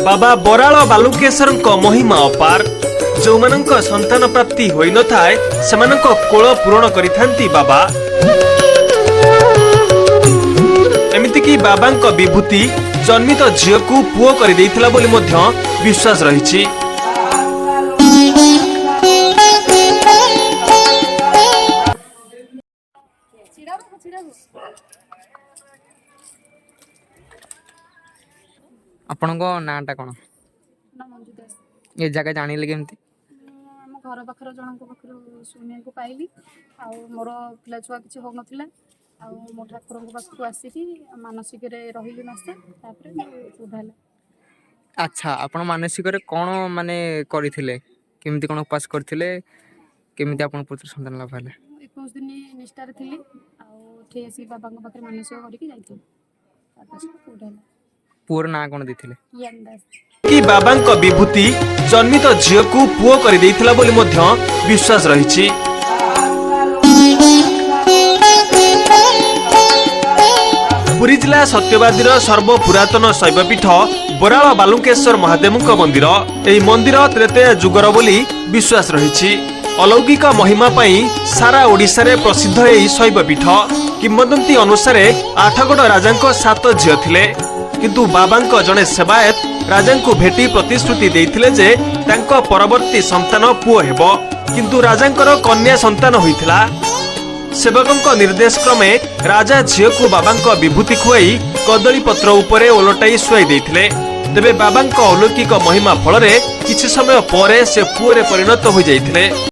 ବାବା ବରାଳ ବାଲୁକେଶ୍ୱରଙ୍କ ମହିମା ଅପାର। ଯେଉଁମାନଙ୍କ ସନ୍ତାନ ପ୍ରାପ୍ତି ହୋଇନଥାଏ, ସେମାନଙ୍କ କୋଳ ପୂରଣ କରିଥାନ୍ତି ବାବା। ଏମିତିକି ବାବାଙ୍କ ବିଭୂତି ଜନ୍ମିତ ଝିଅକୁ ପୁଅ କରିଦେଇଥିଲା ବୋଲି ମଧ୍ୟ ବିଶ୍ୱାସ ରହିଛି। ଆପଣଙ୍କ ନାଁଟା କ'ଣ? ନା, ମଞ୍ଜୁ ଦାସ। ଏ ଜାଗା ଜାଣିଲେ କେମିତି? ମୁଁ ଆମ ଘର ପାଖର ଜଣଙ୍କ ପାଖରୁ ଶୁଣିବାକୁ ପାଇଲି। ଆଉ ମୋର ପିଲା ଛୁଆ କିଛି ହେଉନଥିଲା, ଆଉ ମୋ ଠାକୁରଙ୍କ ପାଖକୁ ଆସିକି ମାନସିକରେ ରହିଲି ମାସେ, ତାପରେ ପୁଅଟା ହେଲା। ଆଚ୍ଛା, ଆପଣ ମାନସିକରେ କ'ଣ ମାନେ କରିଥିଲେ? କେମିତି କ'ଣ ଉପାସ କରିଥିଲେ? କେମିତି ଆପଣ ପୁତ୍ର ସନ୍ତାନ ଲାଭ ହେଲା? ମୁଁ 21 ଦିନ ନିଷ୍ଠାରେ ଥିଲି, ଆଉ ଏଠି ଆସିକି ବାବାଙ୍କ ପାଖରେ ମାନସିକ କରିକି ଯାଇଥିଲି। ତାପରେ ସେ ପୁଅଟା ହେଲା। ପୁଅର ନାଁ କ'ଣ ଦେଇଥିଲେ? ଜ୍ଞାନ ଦାସ। କି ବାବାଙ୍କ ବିଭୂତି ଜନ୍ମିତ ଝିଅକୁ ପୁଅ କରିଦେଇଥିଲା ବୋଲି ମଧ୍ୟ ବିଶ୍ୱାସ ରହିଛି। ପୁରୀ ଜିଲ୍ଲା ସତ୍ୟବାଦୀର ସର୍ବପୁରାତନ ଶୈବପୀଠ ବରାଳ ବାଲୁଙ୍କେଶ୍ୱର ମହାଦେବଙ୍କ ମନ୍ଦିର। ଏହି ମନ୍ଦିର ତ୍ରେତୟା ଯୁଗର ବୋଲି ବିଶ୍ୱାସ ରହିଛି। ଅଲୌକିକ ମହିମା ପାଇଁ ସାରା ଓଡ଼ିଶାରେ ପ୍ରସିଦ୍ଧ ଏହି ଶୈବପୀଠ। କିମ୍ବଦନ୍ତୀ ଅନୁସାରେ ଆଠଗଡ଼ ରାଜାଙ୍କ 7 ଝିଅ ଥିଲେ। କିନ୍ତୁ ବାବାଙ୍କ ଜଣେ ସେବାୟତ ରାଜାଙ୍କୁ ଭେଟି ପ୍ରତିଶ୍ରୁତି ଦେଇଥିଲେ ଯେ ତାଙ୍କ ପରବର୍ତ୍ତୀ ସନ୍ତାନ ପୁଅ ହେବ। କିନ୍ତୁ ରାଜାଙ୍କର କନ୍ୟା ସନ୍ତାନ ହୋଇଥିଲା। ସେବକଙ୍କ ନିର୍ଦ୍ଦେଶ କ୍ରମେ ରାଜା ଝିଅକୁ ବାବାଙ୍କ ବିଭୂତି ଖୁଆଇ କଦଳୀ ପତ୍ର ଉପରେ ଓଲଟାଇ ଶୁଆଇ ଦେଇଥିଲେ। ତେବେ ବାବାଙ୍କ ଅଲୌକିକ ମହିମା ଫଳରେ କିଛି ସମୟ ପରେ ସେ ପୁଅରେ ପରିଣତ ହୋଇଯାଇଥିଲେ।